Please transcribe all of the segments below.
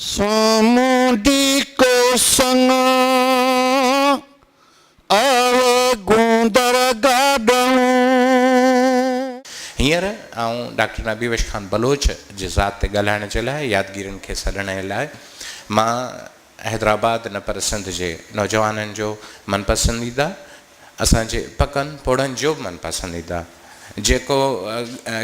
سامونڊي ڪو سڱ آهي گوندر گاڏئون. هينئر آئون ڊاڪٽر نبي بخش خان بلوچ جي ذات تي ڳالهائڻ جي لاء يادگيرين کي سڏڻ جي لاء مان حيدرآباد نه پر سنڌ جي نوجوانن جو من پسنديده اسان جي پڪن پوڙهن جو به من پسنديده جيڪو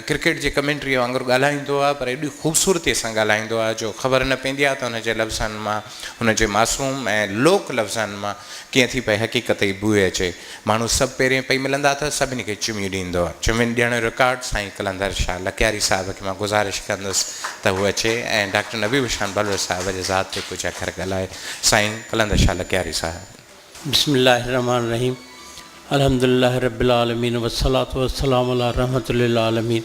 ڪرڪيٽ جي ڪمينٽري وانگر ڳالهائيندو آهي پر ايڏي خوبصورتي سان ڳالهائيندو آهي جو خبر نه پوندي آهي ته هن جي لفظن مان هن جي معصوم ۽ لوڪ لفظن مان ڪيئن ٿي پئي حقيقت جي بوء اچي. ماڻهو سڀ پهرين پئي ملندا اٿس سڀني کي چميون ڏيندو آهي. چمين ڏيڻ جو رڪارڊ سائين قلندر شاهه لڪياري صاحب کي مان گذارش ڪندس ته هو اچي ۽ ڊاڪٽر نبي بخش خان بلوچ صاحب جي ذات تي ڪجهه اکر ڳالهائي. سائين قلندر شاهه لڪياري صاحب. بسم الله الرحمٰن الرحيم الحمد لله رب العالمين والصلوة والسلام علي رحمة للعالمين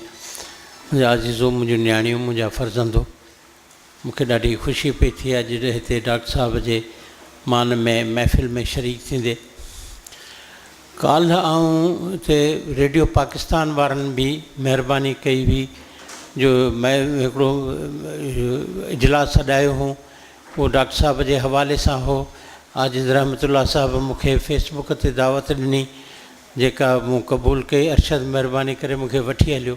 منهنجا عزيزو منهنجون نياڻيون منهنجا فرزندو مون کي ڏاڍي خوشي پئي ٿئي اڄ هتي ڊاڪٽر صاحب جي مان ۾ محفل ۾ شريڪ ٿيندي. ڪالهه آئون هتي ريڊيو پاڪستان وارن به مهرباني ڪئي هئي جو هڪڙو اجلاس سڏايو هو اهو ڊاڪٽر صاحب جي حوالي سان هو. عاجز رحمت الله صاحب مون کي فيس بڪ تي دعوت ڏني جيڪا مون قبول ڪئي. ارشد مهرباني ڪري مون کي وٺي هليو.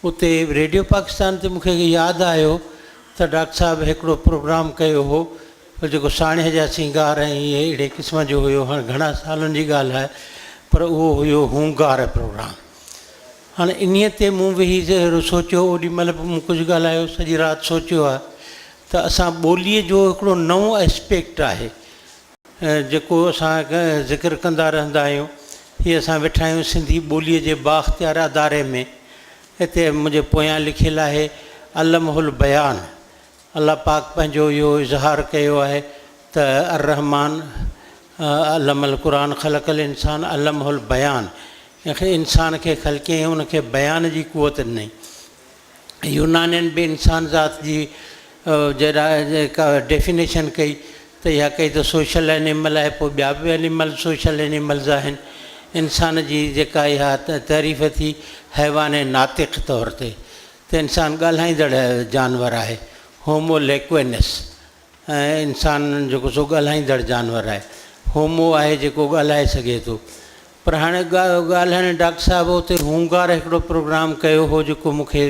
اتي ريڊيو پاڪستان تي مون کي ياد آيو ته ڊاڪٽر صاحب هڪڙو پروگرام ڪيو هو جيڪو ساڻيهه جا سينگار ۽ اهڙي قسم جو هيو هاڻ گهڻا سالن جي ڳالهه آهي پر اهو هيو هونگار پروگرام هاڻ انهيء تي مون ويهي سوچيو اوڏي مهل به مون ڪجهه ڳالهايو سڄي رات سوچيو آهي ته اسان ٻوليء جو هڪڙو نئون اسپيڪٽ آهي جيڪو اسان ذڪر ڪندا رهندا آهيون. هي اسان ويٺا آهيون سنڌي ٻوليء جي بااختيار اداري ۾. هتي منهنجي پويان لکيل آهي علمه البيان. الله پاڪ پنهنجو اهو اظهار ڪيو آهي ته الرحمان علم القرآن خلق الانسان علمه البيان انسان کي خلقيائين ان کي بيان جي قوت ڏنائين. يونانين به انسان ذات جي جيڪا ڊيفينيشن ڪئي ته اها ڪئي ته سوشل اينيمل آهي پوء ٻيا به اينيمل سوشل اينيملز آهن انسان جي جيڪا اها تعريف ٿي حيوان ناطق طور تي ته انسان ڳالهائيندڙ جانور آهي هومو ليڪوينس ۽ انسان جيڪو سو ڳالهائيندڙ جانور آهي. هومو آهي جيڪو ڳالهائي سگهي ٿو. پر هاڻي ڳالهائڻ ڊاڪٽر صاحب اتي هونگار هڪڙو پروگرام ڪيو هو جيڪو مون کي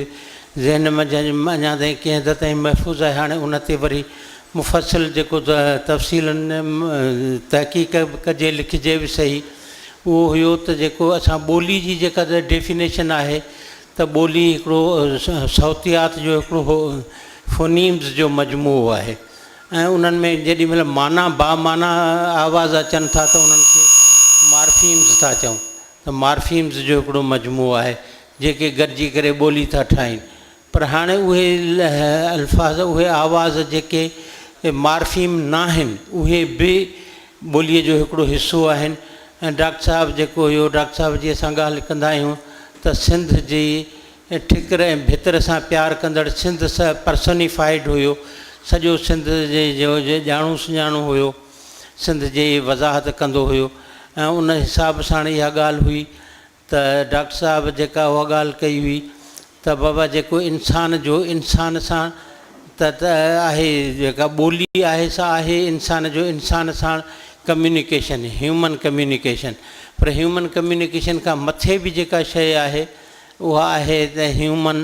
ذهن منجهه اڃا تائين ڪنهن حد تائين محفوظ آهي. هاڻي ان تي وري مفصل جيڪو تفصيلا تحقيق به ڪجي لکجي به سهي. اهو هيو ته جيڪو اسان ٻولي جي جيڪا ڊيفينيشن آهي ته ٻولي هڪڙو صوتيات جو هڪڙو فونيمز جو مجموعو آهي ۽ انهن ۾ جيڏي مهل معنيٰ با معنيٰ آواز اچن ٿا ته انهن کي مارفيمز ٿا چئون ته مارفيمز جو هڪڙو مجموعو آهي جيڪي گڏجي ڪري ٻولي ٿا ٺاهين پر هاڻي اهي الفاظ اهي آواز جيڪي مارفيم ناهن اهي به ٻوليء جو هڪڙو حصو آهن ۽ ڊاڪٽر صاحب جيڪو هيو ڊاڪٽر صاحب جي اسان ڳالهه ڪندا آهيون ته سنڌ جي ٺڪر ۽ ڀتر سان پيار ڪندڙ سنڌ پرسونيفائيڊ هيو سڄو سنڌ جو ڄاڻو سڃاڻو هيو سنڌ جي وضاحت ڪندو هيو ۽ ان حساب ساڻ اها ڳالهه هئي ته ڊاڪٽر صاحب جيڪا اها ڳالهه ڪئي هئي ته بابا جيڪو انسان جو انسان سان ته آهي جيڪا ٻولي آهي سا آهي انسان جو انسان ساڻ ڪميونيڪيشن هيومن ڪميونيڪيشن پر هيومن ڪميونيڪيشن کان مٿي به جيڪا شيء آهي اها آهي ته human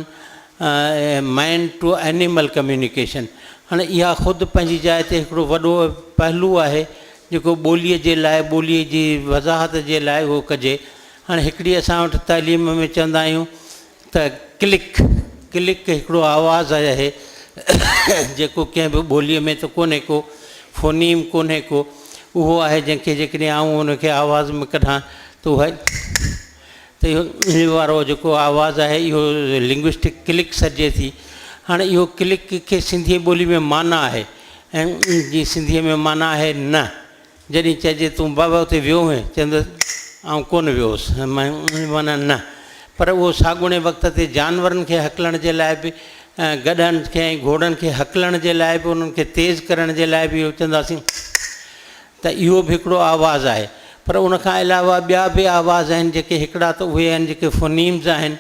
mind to animal communication هاڻي اها خود پنهنجي جاء تي هڪڙو وڏو پهلو آهي جيڪو ٻوليء جي لاء ٻوليء جي وضاحت جي لاء اهو ڪجي هاڻي هڪڙي اسان وٽ تعليم ۾ چوندا آهيون ته ڪلڪ ڪلڪ هڪڙو آواز آهي جيڪو ڪنهن به ٻوليء ۾ ته ڪونهي ڪو فونيم ڪونهي ڪو اهو آهي جنهن کي جيڪڏهن آئون ان کي آواز ۾ ڪڍان ته اها ته اهو اهو وارو جيڪو آواز آهي اهو لنگوسٽڪ ڪلڪ سڏجي ٿي. هاڻي اهو ڪلڪ کي سنڌي ٻولي ۾ معنيٰ آهي ۽ جي سنڌيء ۾ معنيٰ آهي نه. جڏهن چئجي تون بابا اتي ويو هئين؟ چوندس آئون ڪونه ويو هوس معنيٰ نه. پر اهو ساڳوڻي وقت تي جانورن کي هڪلڻ جي لاء به گڏهن کي ۽ گهوڙن کي هڪلڻ جي لاء به انهن کي تيز ڪرڻ جي لاء به اهو چونداسين. ته اهو به هڪڙو آواز آهي پر ان کان علاوه ٻيا به آواز آهن جيڪي هڪڙا ته اهي آهن جيڪي فونيمز آهن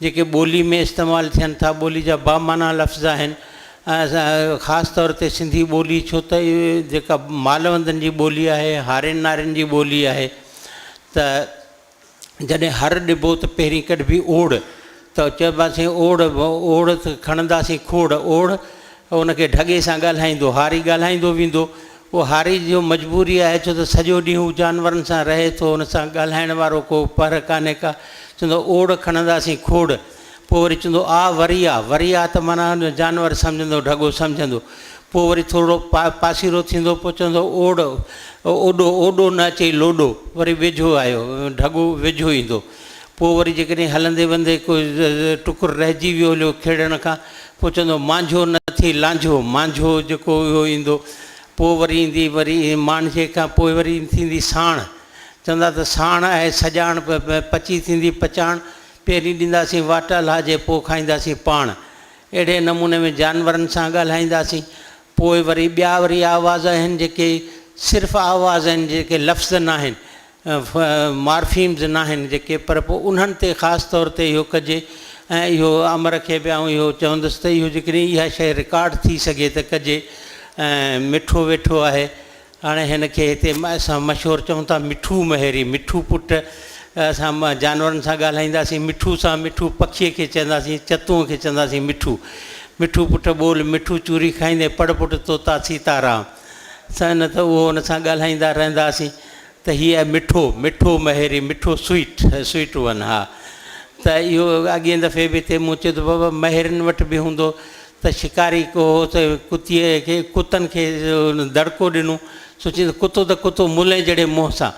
جيڪي ٻولي ۾ استعمال ٿين ٿا ٻولي جا بامعنيٰ لفظ آهن ۽ خاص طور تي سنڌي ٻولي ڇو ته جيڪا مالوندن جي ٻولي آهي هارين نارين جي ٻولي آهي ته جڏهن هر ڏبو ته پهرين ڪڍبي اوڙ ته چئباسين اوڙ اوڙ ته کڻنداسين کوڙ اوڙ ان کي ڍڳي سان ڳالهائيندو هاري ڳالهائيندو ويندو اهو هاري جو مجبوري آهي ڇو ته سڄو ڏينهن هو جانورن سان رهي ٿو ان سان ڳالهائڻ وارو ڪو پر ڪانهي ڪا چوندو اوڙ کڻنداسين کوڙ پوء وري چوندو آ وري آ وري آ ته معنيٰ جانور سمجهندو ڍڳو سمجهندو پوء وري ٿورڙو پاسيرو ٿيندو پوء چوندو اوڙ اوڏو اوڏو نه اچئي لوڏو وري ويجهو آيو ڍڳو ويجهو ايندو پوء وري جيڪڏهن هلندي ويندي ڪو ٽڪر رهجي ويو هليو کيڙڻ کان پوء چوندو مانجهو نه ٿي لانجهو مانجهو جيڪو اهو ايندو پوء وري ايندي وري مانجهي کان پوء وري ٿيندي ساڻ چوندا ته ساڻ آهي سڄاڻ پچي ٿيندي پچاڻ پهرين ڏينداسين واٽ الله جي پوء کائينداسين پاڻ. اهڙي نموني ۾ جانورن سان ڳالهائينداسين. پوء وري ٻيا وري آواز آهن جيڪي صرف آواز آهن جيڪي لفظ ناهن مارفيمز ناهن جيڪي پر پوء انهن تي خاص طور تي اهو ڪجي ۽ اهو امر کي به آئون اهو چوندس ته اهو جيڪڏهن اها شيء رڪارڊ ٿي سگهي ته ڪجي ۽ مٺو ويٺو آهي هاڻي هن کي هتي اسان مشهور چئون ٿا مٺو مهيري، مٺو پٽ، اسان جانورن سان ڳالهائينداسين مٺو سان، مٺو پکيء کي چونداسين، چتونء کي چونداسين مٺو. مٺو پٽ ٻول، مٺو چوري کائيندين، پڙ پٽ طوطا سيتارام. سان نه ته اهو ان سان ڳالهائيندا رهنداسين ته هي آهي مٺو، مٺو مهيري، مٺو سوئيٽ، سوئيٽ ون ها ته اهو اڳئين دفعي به هتي مون چيو ته بابا مهيرين وٽ به هوندو ته شڪاري ڪو هو ته ڪتيء کي ڪتن کي دڙڪو ڏنو، سو چيائين ته ڪتو ته ڪتو ملئي جهڙي منهن سان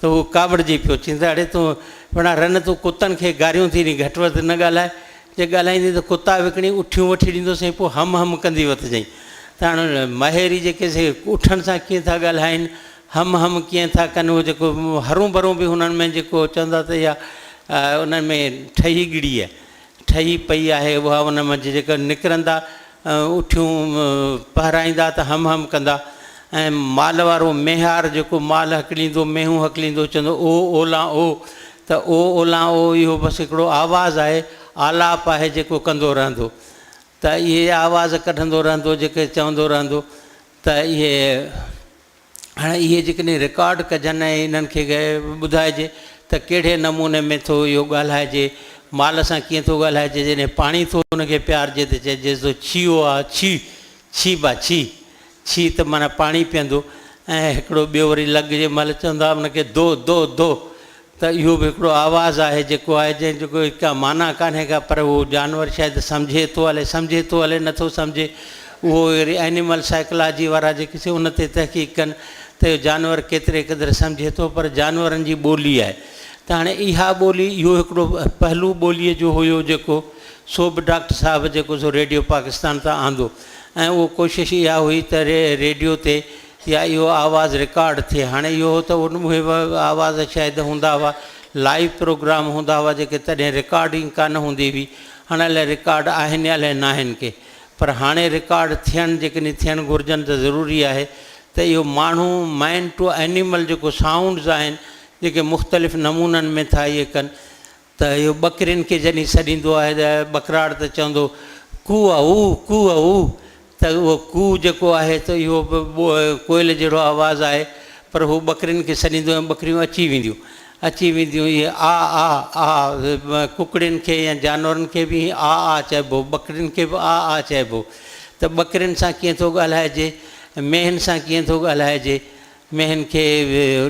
ته هو ڪاوڙجي پيو، چيائين ته اڙي تون بڻا رن تون ڪتن کي گاريون ٿي ڏين گهٽ وڌ نه ڳالهاء، جي ڳالهائيندين ته ڪتا وڪڻي اٺيون وٺي ڏيندوسين پوء هم هم ڪندي وتجئين. ته هاڻ مهيري جيڪي سي اٺن سان ڪيئن ٿا ڳالهائين، هم هم ڪيئن ٿا ڪن اهو جيڪو هرون ڀرون به هنن ۾ جيڪو چوندا ته اها انهن ۾ ٺهي ڳڙي آهي. ٺهي پئي آهي اها ان منجهه جيڪا نڪرندا اٺيون پهرائيندا ته هم هم ڪندا ۽ مال وارو ميهار جيڪو مال هڪليندو مينهون هڪليندو چوندو او اولان او ته او اولان او اهو بس هڪڙو آواز آهي آلاپ آهي جيڪو ڪندو رهندو ته اهي آواز ڪڍندو رهندو جيڪي چوندو رهندو ته اهي هاڻي اهي جيڪڏهن رڪارڊ ڪجن ۽ انهن کي ٻڌائجي ته ڪهڙي نموني ۾ ٿو اهو ڳالهائجي، مال سان ڪيئن ٿو ڳالهائجي، جڏهن پاڻي ٿو ان کي پيارجي ته چئجيس ٿو ڇيهو آ ڇي، ڇي با ڇي، ڇي ته معنيٰ پاڻي پيئندو ۽ هڪڙو ٻيو وري لڳ جي مهل چوندا ان کي دو دو دو ته اهو به هڪڙو آواز آهي جيڪو آهي جنهن جو ڪوئي ڪا معنيٰ ڪانهي ڪا پر اهو جانور شايد سمجهي ٿو الائي سمجهي ٿو الائي نٿو سمجهي اهو وري اينيمل سائيڪلاجي وارا جيڪي سي ان تي تحقيق ڪن ته اهو جانور ڪيتري قدر سمجهي ٿو پر جانورن جي ٻولي آهي ته هاڻي اها ٻولي اهو هڪڙو پهلو ٻوليء جو هيو جيڪو سو به ڊاڪٽر صاحب جيڪو سو ريڊيو پاڪستان تان آندو ۽ اهو ڪوشش اها هئي ته ريڊيو تي يا اهو آواز رڪارڊ ٿئي. هاڻي اهو هو ته اهي آواز شايد هوندا هئا، لائيو پروگرام هوندا هئا جيڪي تڏهن رڪارڊنگ ڪانه هوندي هئي. هاڻي الائي رڪارڊ آهن يا الائي ناهن ڪي. پر هاڻي رڪارڊ ٿين جيڪڏهن ٿيڻ گهرجن ته ضروري آهي ته اهو ماڻهو مين ٽو اينيمل جيڪو سائونڊز آهن جيڪي مختلف نمونن ۾ ٿا اهي ڪن ته اهو ٻڪرين کي جڏهن سڏيندو آهي ته ٻڪراڙ ته چوندو ڪوء او ڪوء او ته اهو ڪوء جيڪو آهي ته اهو به ڪوئل جهڙو آواز آهي پر هو ٻڪرين کي سڏيندو ۽ ٻڪريون اچي وينديون اچي وينديون اهي آ آ آ ڪڪڙين کي يا جانورن کي به ائين آ آ چئبو ٻڪرين کي به آ آ چئبو ته ٻڪرين سان ڪيئن ٿو ڳالهائجي مينهن سان ڪيئن ٿو ڳالهائجي مينهن کي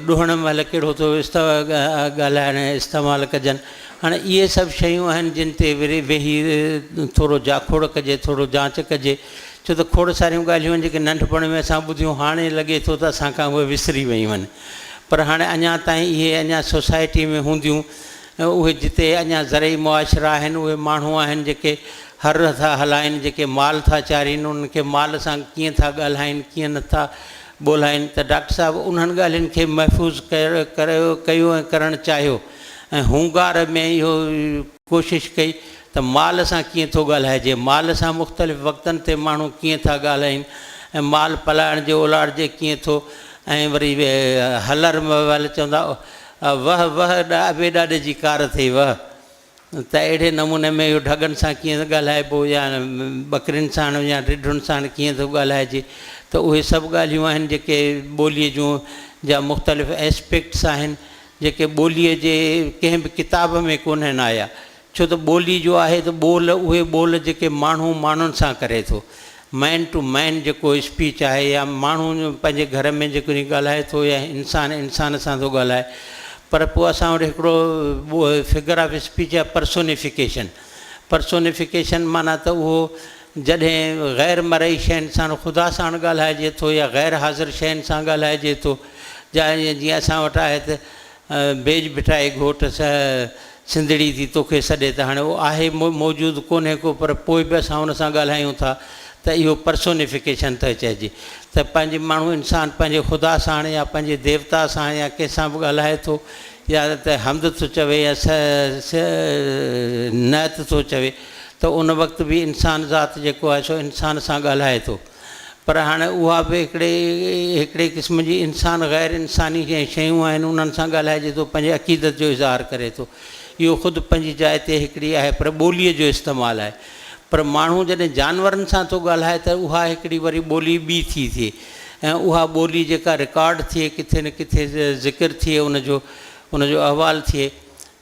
ڏهڻ مهل ڪهڙو ٿو ڳالهائڻ استعمال ڪجن. هاڻي اهي سڀ شيون آهن جن تي ويهي ٿورو جاکوڙ ڪجي، ٿورو جانچ ڪجي، ڇو ته کوڙ ساريون ڳالهيون آهن جيڪي ننڍپڻ ۾ اسان ٻڌيون هاڻي لڳي ٿو ته اسان کان اهي وسري ويون آهن پر هاڻي اڃا تائين اهي اڃا سوسائٽي ۾ هونديون اهي جتي اڃا زرعي معاشرا آهن اهي ماڻهو آهن جيڪي هر ٿا هلائين جيڪي مال ٿا چارين انهن کي مال سان ڪيئن ٿا ڳالهائين ڪيئن نٿا ٻولهائين ته ڊاڪٽر صاحب انهن ڳالهين کي محفوظ ڪيو ۽ ڪرڻ چاهيو ۽ هونگار ۾ اهو ڪوشش ڪئي ته مال سان ڪيئن ٿو ڳالهائجي، مال سان مختلف وقتن تي ماڻهو ڪيئن ٿا ڳالهائين ۽ مال پلائڻ جي اولارجي ڪيئن ٿو ۽ وري هلر مهل چوندا وهه وهه ابي ڏاڏي جي ڪار اٿئي وهه. ته اهڙي نموني ۾ اهو ڍڳن سان ڪيئن ڳالهائبو يا ٻڪرين ساڻ يا رڍن ساڻ ڪيئن ٿو ڳالهائجي ته اهي سڀ ڳالهيون آهن جيڪي ٻوليء جون جا مختلف اسپيڪٽس آهن جيڪي ٻوليء جي ڪنهن به ڪتاب ۾ ڪونهن آيا ڇو ته ٻولي جو آهي ته ٻول اهي ٻول جيڪي ماڻهو ماڻهن سان ڪري ٿو مين ٽو مين جيڪو اسپيچ آهي يا ماڻهو پنهنجي گهر ۾ جيڪو ڳالهائي ٿو يا انسان انسان سان ٿو ڳالهائي پر پوء اسان وٽ هڪڙو فگر آف اسپيچ آهي پرسونيفڪيشن پرسونيفڪيشن معنيٰ ته اهو جڏهن غير مرئي شين سان خدا ساڻ ڳالهائجي ٿو يا غير حاضر شين سان ڳالهائجي ٿو جا جيئن اسان وٽ آهي ته بيج ڀٽائي گهوٽ سنڌڙي ٿي توکي سڏي ته هاڻي اهو آهي موجود ڪونهي ڪو پر پوء به اسان ان سان ڳالهايون ٿا ته اهو پرسونيفڪيشن ٿو چئجي ته پنهنجي ماڻهو انسان پنهنجي خدا ساڻ يا پنهنجي ديوتا سان يا ڪنهن سان به ڳالهائي ٿو يا ته حمد ٿو چوي يا نعت ٿو چوي ته ان وقت به انسان ذات جيڪو آهي سو انسان سان ڳالهائي ٿو. پر هاڻي اها به هڪڙي هڪڙي قسم جي انسان غير انساني جنهن شيون آهن انهن سان ڳالهائجي ٿو پنهنجي عقيدت جو اظهار ڪري ٿو اهو خود پنهنجي جاء تي هڪڙي آهي پر ٻوليء جو استعمال آهي پر ماڻهو جڏهن جانورن سان ٿو ڳالهائي ته اها هڪڙي وري ٻولي ٻي ٿي ٿئي ۽ اها ٻولي جيڪا رڪارڊ ٿئي ڪٿي نه ڪٿي ذڪر ٿئي ان جو ان جو احوال ٿئي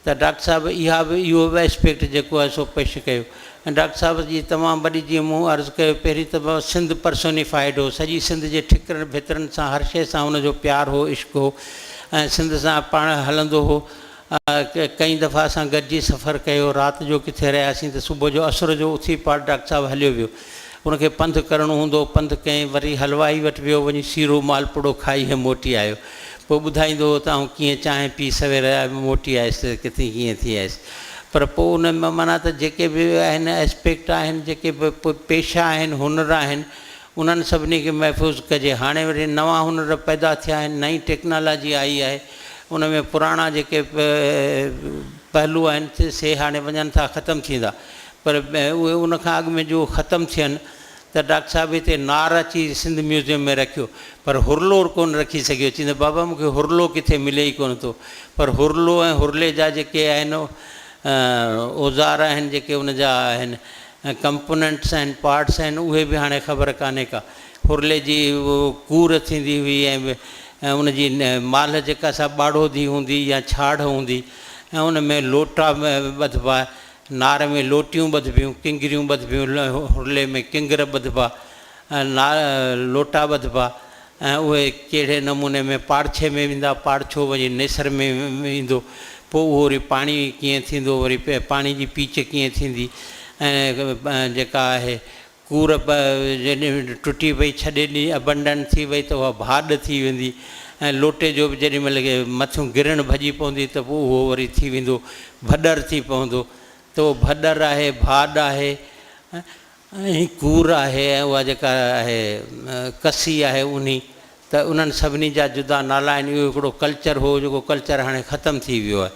ته ڊاڪٽر صاحب اها به اهو به اسپيڪٽ جيڪو آهي سو پيش ڪيو ۽ ڊاڪٽر صاحب جي تمام وڏي جيئن مون عرض ڪيو پهرين ته سنڌ پرسونيفائيڊ هو سڄي سنڌ جي ٺڪرن ڀترن سان هر شيء سان هن جو پيار هو عشق هو ۽ سنڌ سان پاڻ هلندو هو ڪئين دفعا اسان گڏجي سفر ڪيو رات جو ڪٿي رهياسين ته صبح جو اسر جو اٿي پاڻ ڊاڪٽر صاحب هليو ويو ان کي پنڌ ڪرڻو هوندو هو پنڌ ڪيائين وري حلوائي وٽ ويو وڃي سيرو مالپڙو کائي ۽ موٽي آيو پوء ٻڌائيندو هو ته آئون ڪيئن چانهه پي سوير موٽي آيس ته ڪٿي ڪيئن ٿي آيس. پر پوء ان ۾ معنيٰ ته جيڪي به آهن اسپيڪٽ آهن جيڪي به پيشا آهن هنر آهن انهن سڀني کي محفوظ ڪجي. هاڻي وري نوان هنر پيدا ٿيا آهن نئين ٽيڪنالاجي آئي آهي ان ۾ پراڻا جيڪي پهلو آهن سي هاڻي وڃن ٿا ختم ٿيندا پر اهي ان کان اڳ ۾ جو ختم ٿين ته ڊاڪٽر صاحب هتي نار اچي سنڌ ميوزيم ۾ رکيو پر هرلو ڪونه رکي سگهيو چيندو بابا مون کي هرلو ڪٿي ملي ئي ڪونه ٿو پر هرلو ۽ هرلي جا جيڪي آهن اوزار آهن جيڪي ان جا آهن ڪمپوننٽس آهن پارٽس آهن اهي به هاڻي خبر ڪانهي ڪا هرلي جي ڪور ٿيندي هئي ۽ ان جي مالهه جيڪا سا ٻاڙوڌي هوندي يا ڇاڙهه هوندي ۽ ان ۾ لوٽا ٻڌبا نار ۾ لوٽيون ٻڌبيون، ڪنگريون ٻڌبيون، هرلي ۾ ڪنگر ٻڌبا، لوٽا ٻڌبا ۽ اهي ڪهڙي نموني ۾ پاڙڇي ۾ ويندا، پاڙڇو وڃي نيسر ۾ ايندو، پوء اهو وري پاڻي ڪيئن ٿيندو، وري پاڻي جي پيچ ڪيئن ٿيندي ۽ جيڪا آهي ڪور جيڏي ٽٽي پئي ڇڏي ڏني ابنڊن ٿي وئي ته اها ڀاڏ ٿي ويندي ۽ لوٽي جو به جيڏي مهل مٿيون گرڻ ڀڄي پوندي ته پوء اهو وري ٿي ويندو ڀڏر ٿي پوندو ته اهو ڀڏر آهي ڀاڏ آهي ۽ ڪور آهي ۽ اها جيڪا آهي ڪسي آهي انهي ته انهن سڀني جا جدا نالا آهن، اهو هڪڙو ڪلچر هو جيڪو ڪلچر هاڻي ختم ٿي ويو آهي.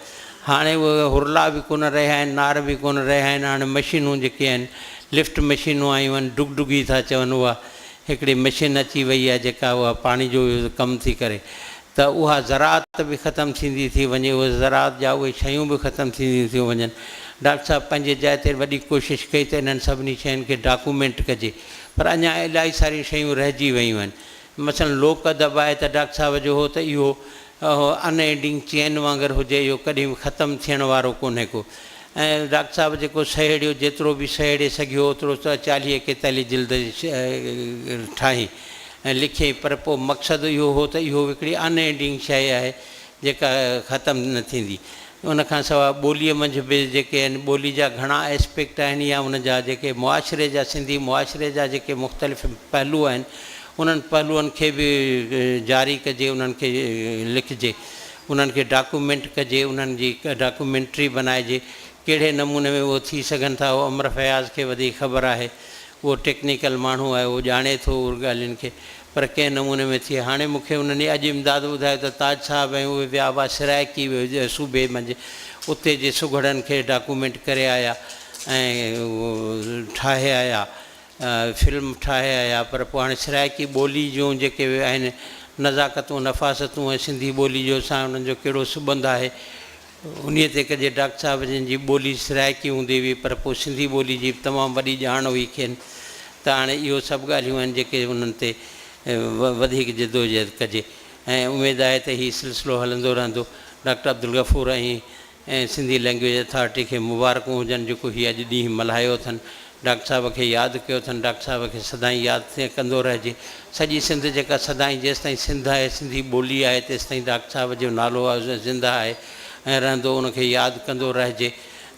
هاڻي اهي هرلا به ڪونه رهيا آهن، نار به ڪونه رهيا آهن، هاڻي مشينون جيڪي آهن لفٽ مشينون آيون آهن، ڊگ ڊگي ٿا چون اها هڪڙي مشين اچي وئي آهي جيڪا اها پاڻي جو ڪم ٿي ڪري ته اها زراعت به ختم ٿيندي ٿي وڃي، اهي زراعت جا اهي شيون به ختم ٿينديون ٿيون وڃن. ڊاڪٽر صاحب پنهنجي جاء تي وڏي ڪوشش ڪئي ته انهن سڀني شين کي ڊاڪومينٽ ڪجي پر اڃا الاهي ساريون شيون رهجي ويون آهن. مثلاً لوڪ ادب آهي ته ڊاڪٽر صاحب جو هو ته اهو ان اينڊنگ چين وانگر هجي اهو ڪڏهن به ختم ٿيڻ وارو ڪونهي ڪو ۽ ڊاڪٽر صاحب جيڪو سهيڙيو جيترو به سهيڙي سگهيو اوترو چاليهه ڪيتاليهه جلد ٺاهي ۽ لکيائين پر پوء مقصد اهو هو ته اهو هڪڙي ان اينڊنگ شيء آهي جيڪا ختم نه ٿيندي. ان کان سواء ٻوليء منجهه به جيڪي آهن ٻولي جا گهڻا اسپيڪٽ آهن يا ان جا جيڪي معاشري جا سنڌي معاشري جا جيڪي مختلف پهلو آهن انهن پهلوئن کي به جاري ڪجي انهن کي لکجي انهن کي ڊاڪومينٽ ڪجي انهن جي ڊاڪومينٽري بنائجي ڪهڙي نموني ۾ اهو ٿي سگهن ٿا اهو امر فياض کي وڌيڪ خبر آهي اهو ٽيڪنيڪل ماڻهو آهي اهو ڄاڻي ٿو اهو ڳالهين کي پر ڪنهن نموني ۾ ٿئي. هاڻي مون کي انهن اڄ امداد ٻڌايو ته تاج صاحب ۽ اهي ويا هئا سرائيڪي صوبي منجهه اتي جي سگهڙن کي ڊاڪومينٽ ڪري آيا ۽ ٺاهي آيا فلم ٺاهي آيا پر پوء هاڻي سرائيڪي ٻولي جون جيڪي آهن نزاڪتون نفاستون ۽ سنڌي ٻولي جو سان انهن جو ڪهڙو سٻنڌ آهي. انهيء تي ڪجي. ڊاڪٽر صاحب جن جي ٻولي سرائيڪي هوندي هئي پر پوء سنڌي ٻولي جي به تمام وڏي ڄاڻ هئي کين ته هاڻي اهو سڀ ڳالهيون آهن جيڪي انهن تي وڌيڪ جدوجهد ڪجي ۽ اميد آهي ته هي سلسلو هلندو رهندو. Doctor Abdul Ghafoor ۽ Sindhi language authority کي مبارڪون هجن جيڪو هي اڄ ڏينهن ملهايو اٿن. ڊاڪٽر صاحب کي ياد ڪيو اٿن. ڊاڪٽر صاحب کي سدائين ياد ڪندو رهجي. سڄي سنڌ جيڪا سدائين جيستائين سنڌ آهي سنڌي ٻولي آهي تيستائين ڊاڪٽر صاحب جو نالو زنده آهي ۽ رهندو ان کي ياد ڪندو رهجي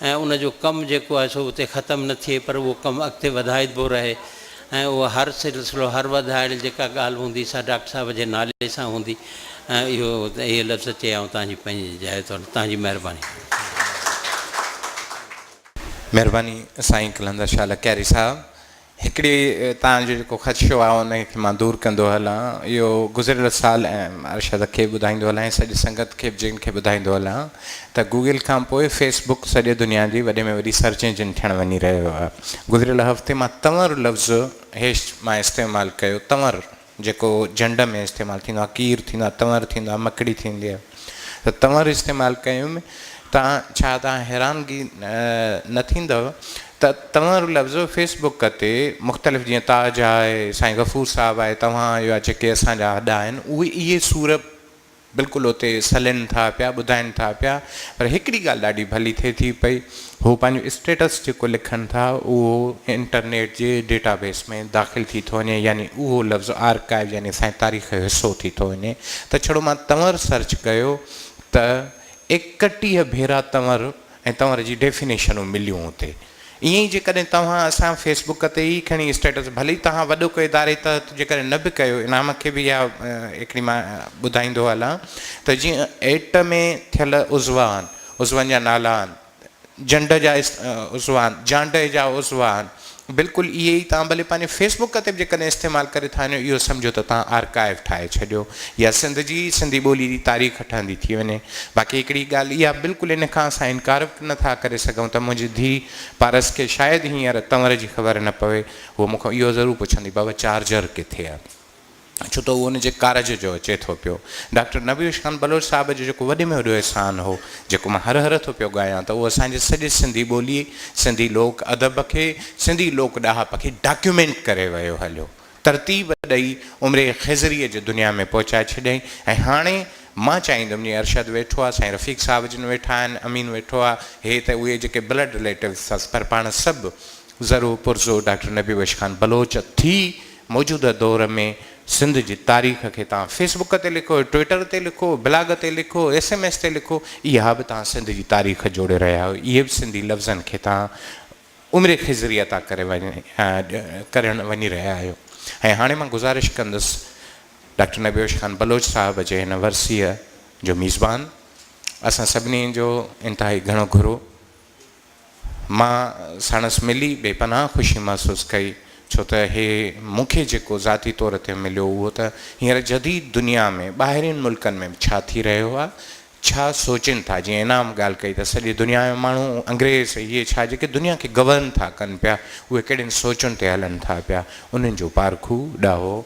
۽ ان جو ڪم جيڪو آهي سو اتي ختم نه ٿئي پر اهو ڪم اڳتي وڌائبو رهي ۽ اهو هر سلسلو هر وڌايل جيڪا ڳالهه هوندي سا ڊاڪٽر صاحب جي نالي سان هوندي ۽ اهو اهي لفظ چئي آئون توهان جي پنهنجي جاء طور توهان جي مهرباني. مهرباني سائين قلندر شاهه لڪياري صاحب. هڪڙي توهان جو جيڪو خدشو آهي ان کي مان دور ڪندو هلان. اهو گذريل سال ۽ ارشد کي به ٻڌائيندو هلان ۽ سڄي سنگت کي به جن کي ٻڌائيندو هلان ته گوگل کان پوء فيس بڪ سڄي دنيا جي وڏي ۾ وڏي سرچ انجن ٿيڻ وڃي رهيو آهي. گذريل هفتي مان تنور لفظ هيش مان استعمال ڪيو تنور جيڪو جنڊ ۾ استعمال ٿيندو آهي ڪير ٿيندو آهي تنور ٿيندو آهي مڪڙي ٿيندي آهي ته تنور استعمال ڪيم تان ڇا تان حيرانگي نه ٿيندؤ ته تنور لفظ فيس بڪ تي مختلف جيئن تاج آهي سائين غفور صاحب آهي توهان آهيو يا جيڪي اسان جا هڏا آهن اهي اهي سور بلڪل اتي سلين ٿا پيا ٻڌائين ٿا پيا پر هڪڙي ڳالهه ڏاڍي ڀلي ٿئي ٿي پئي هو پنهنجو اسٽيٽس جيڪو لکن ٿا اهو انٽرنيٽ جي ڊيٽا بيس ۾ داخل ٿي ٿو وڃي يعني اهو لفظ آرڪائيو يعني اسان جي تاريخ جو حصو ٿي ٿو وڃي ته ڇڙو مان تنور سرچ ڪيو ته 31 ڀيرا تنور ۽ تنور جي ڊيفينيشنون مليون اتي. ائين ئي جيڪڏهن توهان اسان فيس بڪ تي ئي کڻي اسٽيٽس ڀلي توهان وڏو ڪو اداري تحت جيڪڏهن نه به ڪيو انعام کي به اها هڪڙي مان ٻڌائيندو هلان ته جيئن ايٽ ۾ ٿيل عضوا آهن عضون جا نالا آهن جنڊ جا عضوا آهن جانڊهه جا عضوا آهن بلڪل اهي ئي توهان ڀلي پنهنجي فيس بڪ تي به جيڪڏهن استعمال ڪري ٿا وڃو اهو سمجهو ته توهان آرڪائيو ٺاهي ڇڏيو يا سنڌ جي سنڌي ٻولي جي تاريخ ٺهندي ٿي وڃي. باقي هڪڙي ڳالهه اها بلڪل ان کان اسان انڪار به نه ٿا ڪري سگهون ته منهنجي ڌيء پارس کي شايد هينئر تنور جي خبر نه پوي هوء مون کان اهو ضرور پڇندي بابا چارجر ڪٿي آهي؟ ڇو ته اهو ان جي ڪارج جو اچي ٿو پيو. ڊاڪٽر نبي بخش خان بلوچ صاحب جو جيڪو وڏي ۾ وڏو احسان هو، جيڪو مان هر هر ٿو پيو ڳايان ته اهو اسان جي سڄي سنڌي ٻولي، سنڌي لوڪ ادب کي، سنڌي لوڪ ڏاهپ کي ڊاڪيومينٽ ڪري ويو هليو. ترتيب ڏئي عمر خضريء جي دنيا ۾ پهچائي ڇڏيائين ۽ هاڻي مان چاهيندم جيئن ارشد ويٺو آهي، سائين رفيق صاحب جن ويٺا آهن، امين ويٺو آهي، هي ته اهي جيڪي بلڊ رليٽوز اٿس پر پاڻ سڀ ذرو پرزو ڊاڪٽر نبي بخش خان بلوچ ٿي موجوده دور ۾ سنڌ جي تاريخ کي توهان فيس بڪ تي لکو، ٽوئٽر تي لکو، بلاگ تي لکو، ايس ايم ايس تي لکو، اها به توهان سنڌ جي تاريخ جوڙي رهيا آهيو، اهي به سنڌي لفظن کي توهان عمر خضري عطا ڪري ڪرڻ وڃي رهيا آهيو ۽ هاڻي مان گذارش ڪندس ڊاڪٽر نبي بخش خان بلوچ صاحب جي هن ورسيء جو ميزبان اسان سڀني جو انتهائي گهڻو گهرو مان ساڻس ملي بي پناهه خوشي محسوس ڪئي، ڇو ته هي مون کي جيڪو ذاتي طور تي مليو اهو ته هينئر جديد دنيا ۾ ٻاهرين ملڪن ۾ به ڇا ٿي رهيو آهي، ڇا سوچين ٿا، جيئن انعام ڳالهه ڪئي ته سڄي دنيا ۾ ماڻهو انگريز اهي ڇا جيڪي دنيا کي گورن ٿا ڪن پيا اهي ڪهڙين سوچن تي هلن ٿا پيا انهن جو پارکو ڏاهو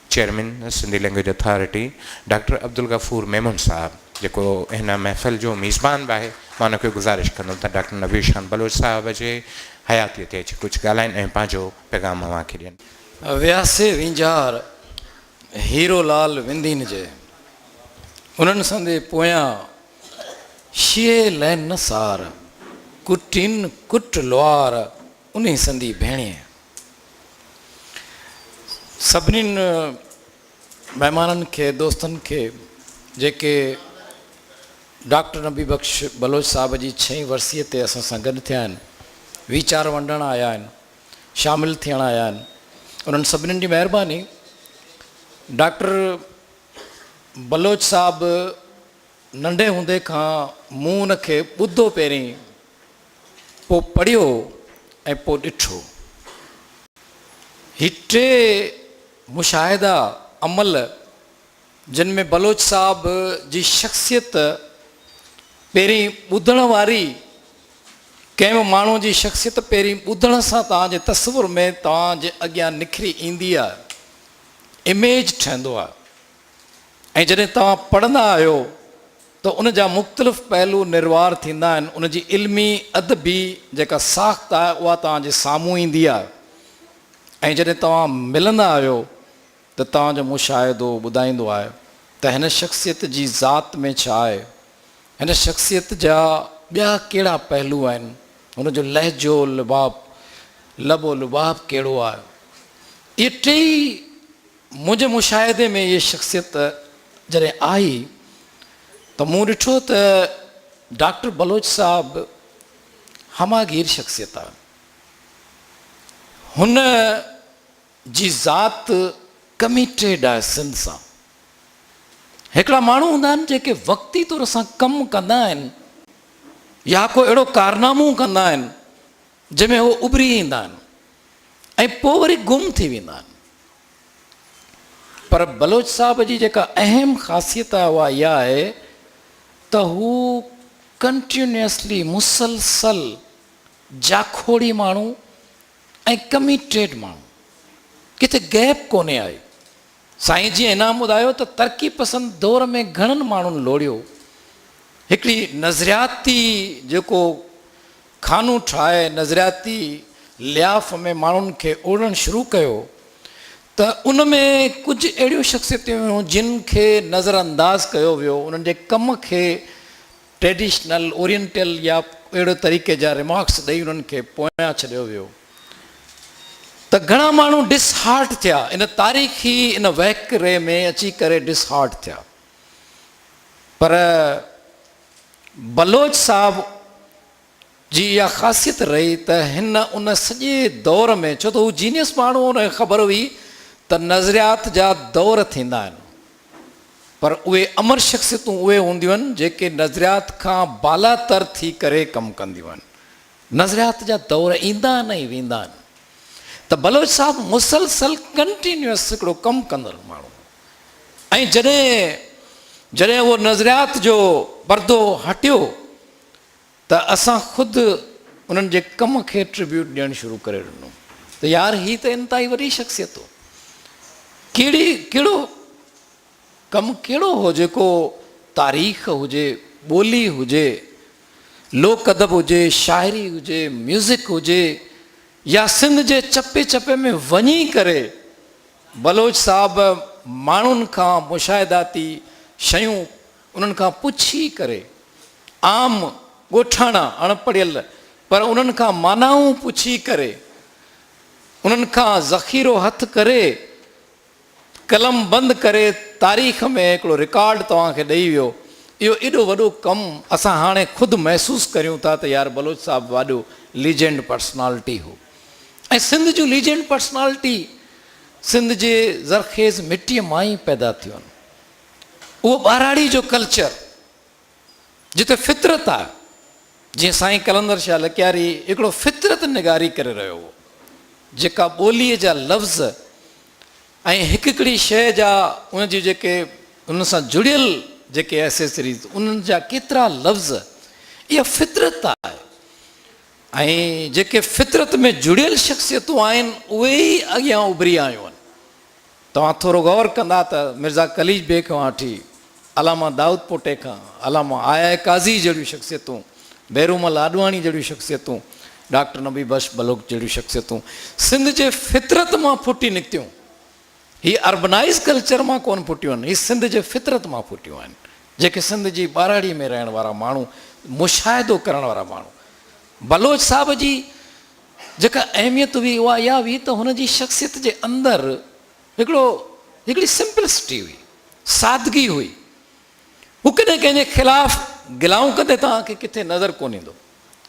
chairman Sindhi language authority doctor Abdul Ghafoor Memon صاحب جيڪو هن محفل جو ميزبان به آهي مان ان کي گذارش ڪندم ته ڊاڪٽر نبي شان بلوچ صاحب جي حياتي تي اچي ڪجهه ڳالهائين ۽ پنهنجو پيغام اوهان کي ڏين. وياسي وينجهار، هيرو لال وندين جي، انهن سندي پويان، شيهي لين نه سار، ڪٽين ڪٽ لوار، انهي سندي ڀيڻيء. سڀنين مهمانن کي دوستن کي جيڪي ڊاڪٽر نبي بخش بلوچ صاحب جي ڇهين ورسيء تي اسان سان گڏ ٿيا آهن، ويچار ونڊڻ آيا آهن، شامل ٿيڻ آيا آهن، انهن سڀنين جي مهرباني. ڊاڪٽر بلوچ صاحب ننڍي هوندي کان مون ان کي ٻڌو پهرين پوء پڙهيو ۽ پوء ڏٺو. هي ٽي مشاهدا، عمل، جن ۾ بلوچ صاحب جي شخصيت پهرين ٻڌڻ واري، ڪنهن به ماڻهو جي شخصيت پهرين ٻڌڻ سان توهان جي تصور ۾ توهان جي اڳيان نکري ايندي آهي، اميج ٺهندو آهي ۽ جڏهن توهان پڙهندا آهيو. ته ان جا مختلف پهلو نروار ٿيندا آهن، ان جي علمي ادبي جيڪا ساخت آهي اها توهان جي سامهون ايندي آهي ۽ جڏهن توهان ملندا آهيو ته توهان جو مشاهدو ٻڌائيندو آهي ته هن شخصيت جي ذات ۾ ڇا آهي، هن شخصيت جا ٻيا ڪهڙا پهلو آهن، هن جو لهجو، لباب، لب و لباب ڪهڙو آهي. اهي ٽيئي منهنجي مشاهدي ۾ اهي شخصيت جڏهن آئي ته مون ڏٺو ته ڊاڪٽر بلوچ صاحب هماگير شخصيت آهي. هن جي ذات ڪميٽيڊ آهي سنڌ سان. هڪڙا ماڻهو هوندا آهن جيڪي وقتي طور سان ڪم ڪندا آهن يا ڪو اهڙو ڪارنامو ڪندا آهن جنهن ۾ هو اڀري ايندا آهن ۽ پوء وري گم ٿي ويندا آهن. پر بلوچ صاحب جي جيڪا اهم خاصيت آهي اها اها آهي ته هو ڪنٽينيوسلي، مسلسل، جاکوڙي ماڻهو ۽ ڪميٽيڊ ماڻهو، ڪٿي گيپ ڪونهي آئي. سائين جيئن انعام ٻڌايو ته ترقي پسند دور ۾ گهڻن ماڻهن لوڙيو، هڪڙي نظرياتي جيڪو خانو ٺاهي نظرياتي لياف ۾ ماڻهن کي اوڙڻ شروع ڪيو ته ان ۾ ڪجهه اهڙيون شخصيتون هيون جن کي نظر انداز ڪيو ويو، انهن جي ڪم کي ٽريڊيشنل، اورينٽل يا اهڙي طريقي جا ريمارڪس ڏئي انهن کي پويان ڇڏيو ويو ته گهڻا ماڻهو ڊس هارٽ ٿيا، ان تاريخي ان وهڪري ۾ اچي ڪري ڊس هارٽ ٿيا پر بلوچ صاحب جي اها خاصيت رهي ته هن ان سڄي دور ۾ ڇو ته هو جينيس ماڻهو هو ان کي خبر هئي ته نظريات جا دور ٿيندا آهن پر اهي امر شخصيتون اهي هونديون آهن جيڪي نظريات کان بالاتر ٿي ڪري ڪم ڪنديون آهن. نظريات جا دور ايندا آهن ۽ ويندا آهن ته بلوچ صاحب مسلسل ڪنٽينيوس هڪڙو ڪم ڪندڙ ماڻهو هو ۽ جڏهن جڏهن اهو نظريات جو پردو هٽيو ته اسان خود انهن جي ڪم کي ٽربيوٽ ڏيڻ شروع ڪري ڏنو ته يار هي ته انتهائي وڏي شخصيت هو. ڪهڙي ڪهڙو ڪم ڪهڙو هو جيڪو تاريخ هجي، ٻولي هجي، لوڪ ادب هجي، شاعري هجي، ميوزڪ هجي يا سنڌ جي چپي چپي ۾ وڃي ڪري بلوچ صاحب ماڻهن کان مشاهداتي شيون انهن کان پڇي ڪري، عام ڳوٺاڻا اڻ پڙهيل پر انهن کان معنائون پڇي ڪري، انهن کان ذخيرو هٿ ڪري، قلم بند ڪري تاريخ ۾ هڪڙو رڪارڊ توهان کي ڏئي ويو. اهو ايڏو وڏو ڪم اسان هاڻي خود محسوس ڪريون ٿا ته يار بلوچ صاحب واڏو ليجنڊ پرسنالٽي هو ۽ سنڌ جون ليجنڊ پرسنالٽي سنڌ جي زرخيز مٽيء مان ئي پيدا ٿيون آهن. اهو ٻهراڙي جو ڪلچر جتي فطرت آهي، جيئن سائين قلندر شاهه لڪياري هڪڙو فطرت نگاري ڪري رهيو هو، جيڪا ٻوليء جا لفظ ۽ هڪ هڪڙي شيء جا ان جي جيڪي ان سان جڙيل جيڪي ايسيسريز انهن جا ڪيترا لفظ، اها فطرت آهي ۽ جيڪي فطرت ۾ جڙيل شخصيتون آهن اهي ئي اڳيان اڀري آيون آهن. توهان ٿورو غور ڪندا ته مرزا قليچ بيگ کان وٺي علامه دائود پوٽي کان علامه آء آء قاضي جهڙيون شخصيتون، ڀيرومل آڏواڻي جهڙيون شخصيتون، ڊاڪٽر نبي بخش بلوچ جهڙيون شخصيتون سنڌ جي فطرت مان ڦٽي نڪتيون. هي اربنائيز ڪلچر مان ڪونه ڦٽيون آهن، هي سنڌ جي فطرت مان ڦٽيون آهن، جيڪي سنڌ جي ٻهراڙي ۾ رهڻ وارا ماڻهو، مشاهدو ڪرڻ وارا ماڻهو. بلوچ صاحب جي جيڪا اهميت هئي اها اها هئي ته هن جي شخصيت جي اندر هڪڙو هڪڙي سمپلسٽي هئي، سادگي هئي. هو ڪڏهن ڪنهن جي خلاف گلائون ڪندي توهان کي ڪٿي نظر ڪونه ايندو.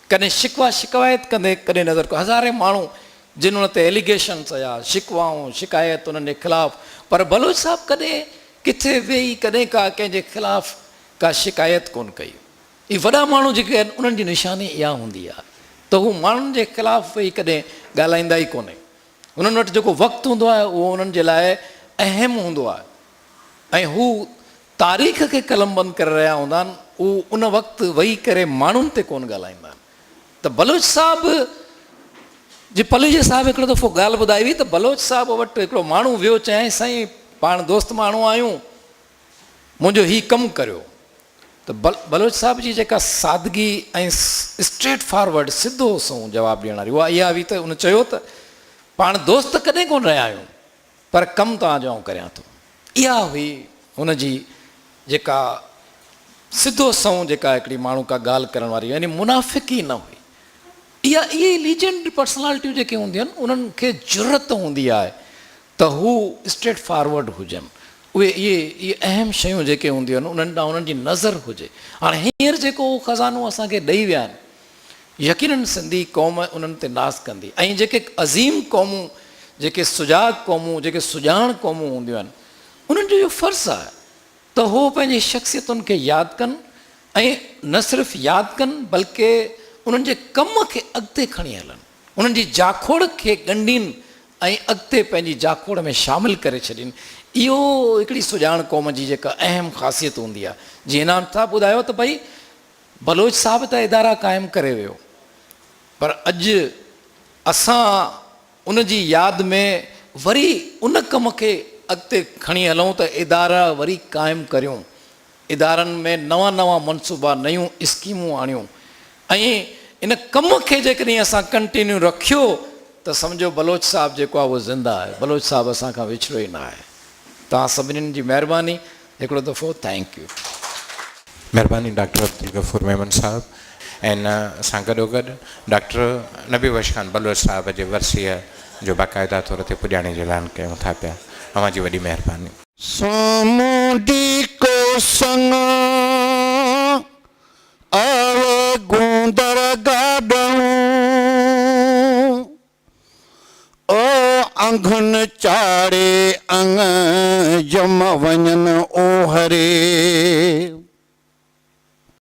ڪڏهن شڪوه شڪايت ڪندي ڪڏهن نظر ڪونه هزارين ماڻهو جن ان تي ايليگيشنس هيا، شڪوائون، شڪايت انهن جي خلاف پر بلوچ صاحب ڪڏهن ڪٿي ويهي ڪڏهن ڪا ڪنهن جي خلاف ڪا شڪايت ڪونه ڪئي. اهي وڏا ماڻهو جيڪي آهن انهن جي نشاني اها هوندي آهي ته هو ماڻهن جي خلاف ويهي ڪڏهن ڳالهائيندا ئي ڪونهي. انهن وٽ جيڪو وقت هوندو آهي اهو انهن جي لاء اهم هوندو آهي ۽ هو تاريخ کي قلمبند ڪري رهيا هوندا آهن، هو ان وقت ويهي ڪري ماڻهن تي ڪونه ڳالهائيندا آهن ته بلوچ صاحب جي پليجي صاحب هڪڙو دفعو ڳالهه ٻڌائي هئي ته بلوچ صاحب وٽ هڪڙو ماڻهو ويو چيائين سائين پاڻ دوست ماڻهو آهيون منهنجو هي ڪم ڪريو. ته بلوچ صاحب جي جيڪا سادگي ۽ اسٽريٽ فارورڊ سڌو سنئون جواب ڏيڻ واري اها اها هئي ته ان چيو ته پاڻ دوست ڪڏهن ڪونه رهيا آهيون پر ڪم توهان جو آئون ڪريان ٿو. اها هئي هن جي جيڪا سڌو سنئون جيڪا هڪڙي ماڻهو ڪا ڳالهه ڪرڻ واري يعني منافقي نه هئي. اها اهي ليجنڊ پرسنالٽيون جيڪي هونديون آهن انهن کي جرئت هوندي آهي ته هو اسٽريٽ فارورڊ هجن اهي اهي اهي اهم شيون جيڪي هونديون آهن انهن ڏانهن انهن جي نظر هجي. هاڻي هينئر جيڪو اهو خزانو اسان کي ڏئي ويا آهن يقينن سنڌي قوم انهن تي ناز ڪندي ۽ جيڪي عظيم قومون جيڪي سجاڳ قومون جيڪي سڄاڻ قومون هونديون آهن انهن جو اهو فرض آهي ته هو پنهنجي شخصيتن کي ياد ڪن ۽ نه صرف ياد ڪن بلڪه انهن جي ڪم کي اڳتي کڻي هلن انهن جي جاکوڙ کي ڳنڍين ۽ اڳتي پنهنجي جاکوڙ ۾ شامل ڪري ڇڏين اهو هڪڙي سڄاڻ قوم جي جيڪا اهم خاصيت هوندي آهي جيئن انعام صاحب ٻڌايو ته ڀئي بلوچ صاحب ته ادارا قائم ڪري ويو پر اڄ اسان ان جي ياد ۾ وري ان ڪم کي اڳتي کڻي هلون ته ادارا وري قائم ڪريون، ادارن ۾ نوان نوان منصوبا، نيون اسڪيمون آڻيون ۽ ان ڪم کي جيڪڏهن اسان ڪنٽينيو رکيو ته سمجهو بلوچ صاحب جيڪو آهي اهو زنده آهي، بلوچ صاحب اسان کان وڇڙيو ئي نه آهي. توهان سڀنين جي مهرباني هڪڙو دفعو thank you. مھرباني ڊاڪٽر عبدالغفور ميمڻ صاحب ۽ ان سان گڏوگڏ ڊاڪٽر نبي بخش خان بلوچ صاحب جي ورسيء جو باقاعده طور تي پڄاڻي جو اعلان ڪيون ٿا پيا اوھان جي وڏي مھرباني. سامونڊي ڪو سڱ آوي گوندر گاڏئون. او انگهن چاڙهي اڱ جم وڃن اوهري.